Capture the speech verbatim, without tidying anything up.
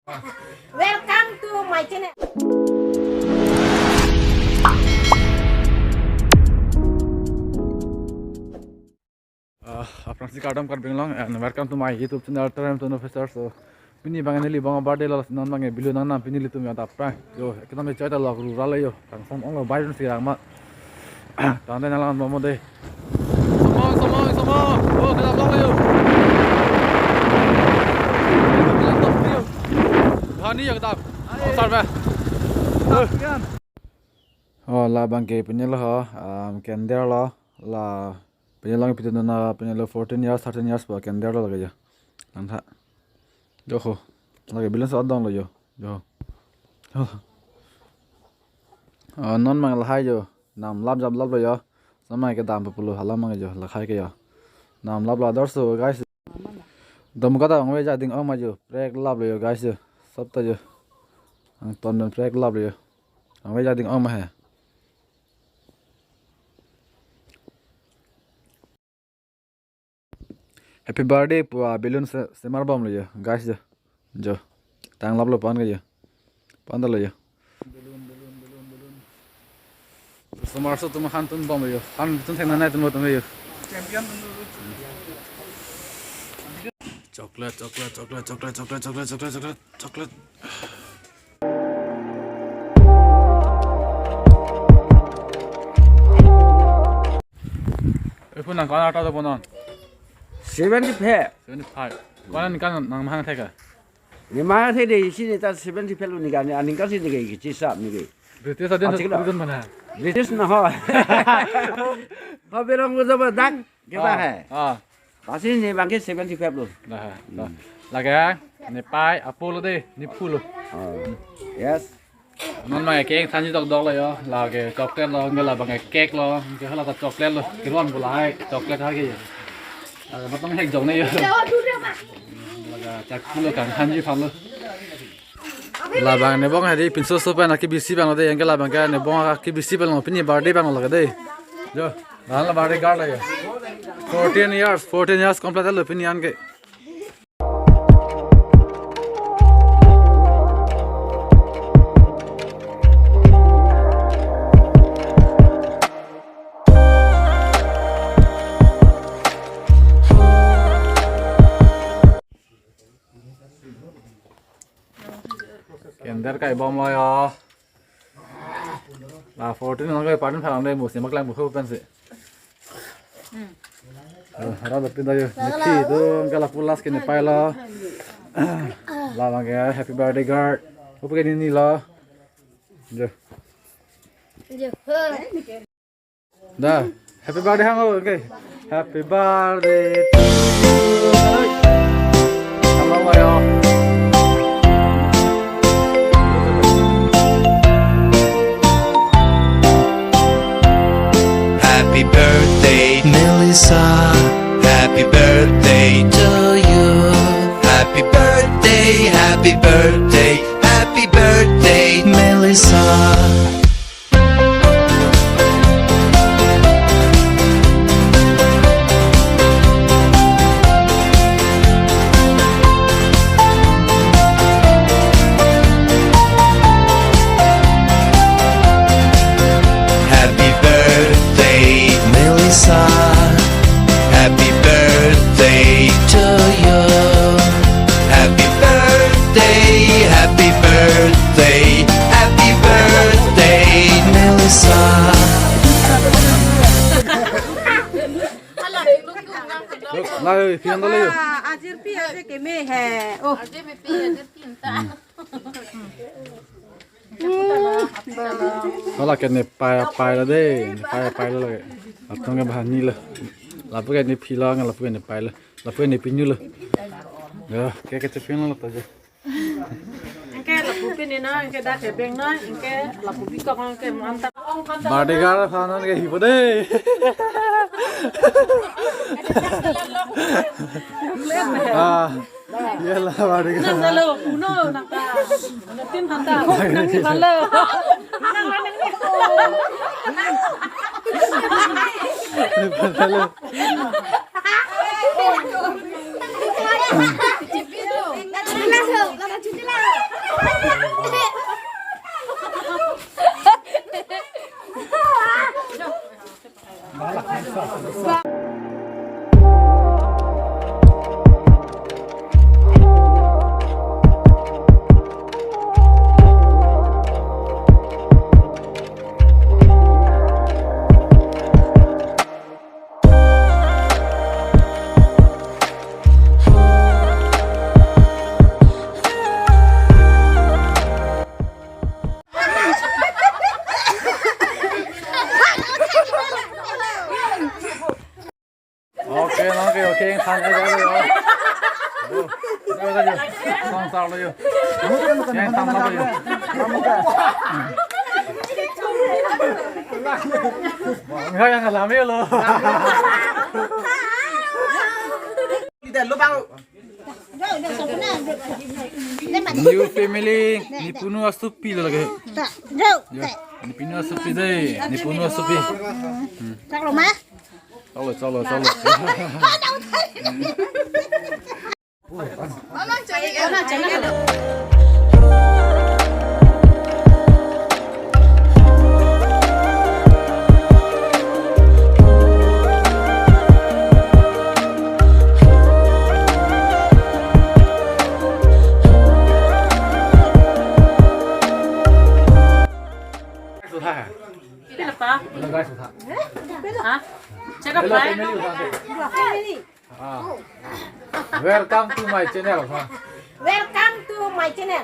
Welcome to my channel. Uh, aphrangsi kardom Karbi Anglong and welcome to my YouTube channel Terem Tun Officer. So, pini abang neli abang birthday lo, non abang video nangnam pini ilitum ya ta prank. Yo, ekdom joy ta lo rural yo. Kangsam ong lo bai dun si rang ma. Tangte nanglang mo mo de. Somo, somo, somo. Oh, kedam lo yo. Kedam lo yo. Hani ya kedam. Oh, sar ba. Oh, la abang ke pini lo ho. Um, kender lo. La pini lo pini lo na pini lo fourteen years, thirteen years ba kender lo lake ya. Langtha. Yo ho. Lake balloon sa dong lo yo. Yo. Yo. Ah, non abang lahai yo. Nam lap jap lap lo yo. Samai kedam pulo hala abang yo. Lahai ke yo. Nam lap lo ador so guys. Dom kata abang ve ja ding ong ma yo. Prek lap lo yo guys yo. Sab ta yo. Angton dan prek lap lo yo. Abang ve ja ding ong ma he. Happy birthday pu, ah, balloon se, semar bom lo yo, guys yo. Jo. Tang lap lo pan ke yo. Pan ta lo yo. Semar so tum han tun bom lo yo. Han tun theng nanai tun lo tum yo. Chocolate, chocolate, chocolate, chocolate, chocolate, chocolate, chocolate, chocolate. Iphu nang ko-an ata do bonon? Seventy-five. Seventy-five. Ko-an aningkan nang mahang thek ke? Ne mahang thek de, isi ne ta seventy-five lo ne ke, aningkan si ne ke, kechisap ne ke. British adin. Ah, sa thik lo. British mana? British na ho. Ho berong ko jaba dak. Kita hai. Ah. Pasi ne abang ke seventy-five lo. Nah, nah. Lake nepei apo lo de, nephu lo. Oh. Yes. Non abang ke thanji dok dok lo yo. Lake chocolate lo, anke la abang ke cake lo, anke hala ta chocolate lo. Kiron bulai chocolate ha ke yo. Lake matong hek jong ne yo. Lake chak lo kang thanji phan lo. Labang nebong hari pinso so pen aki bisi bang lo de, anke labang ke nebong aki bisi bang lo, pini birthday bang lo ke de. Jo, lahan la birthday girl lo yo. Fourteen years, fourteen years complete lo pini anke. Kender kai bom lo yo. La fourteen nang kai party phalang de musi maklang bu pen si. Hmm. Eh, hara dapin da yo. Nephi tu anke lapu last ke nepei lo. Labang ke happy birthday girl. Upu ke nini lo. Jo. Jo. Da, happy birthday hang lo, okay. Happy birthday to you. Hang lo yo. Happy birthday, Melissa. Happy birthday to you. Happy birthday, happy birthday, happy birthday, Melissa. Happy birthday, Melissa. Happy birthday to you. Happy birthday, happy birthday, happy birthday, Melissa. Lo, na, pian dale yo. Ah, ajir pi aje keme he. Oh. Ajir pi, ajir pi anta. Hala ke nepei apei lo de, nepei apei lo lake. Atong ke bahani lo. Lapu ke nephi lo, lapu ke nepei lo. Lapu ke nepinu lo. Ya, ke ke chepin lo ta je. Anke lapu pini na, anke dak ke beng na, anke lapu bikok anke manta. Birthday girl aphan non ke hipo de. Ah, ye la birthday girl. Nang dalo, puno nang ta. Nang tin han ta. Nang tin han lo. Nang nang nang. Hello. Yang tambah lagi. Enggak, yang ngalami lo. Kita lubang. New family, nepunu asopi lo lagi. Jo. Ya, nepunu asopi dei, nepunu asopi. Chalo ma? Chalo, chalo, chalo. Pila pa? Hello guys, utha. Ha? Check up. Hello, line. Family, utha. Ah. Welcome to my channel, ha. Welcome to my channel.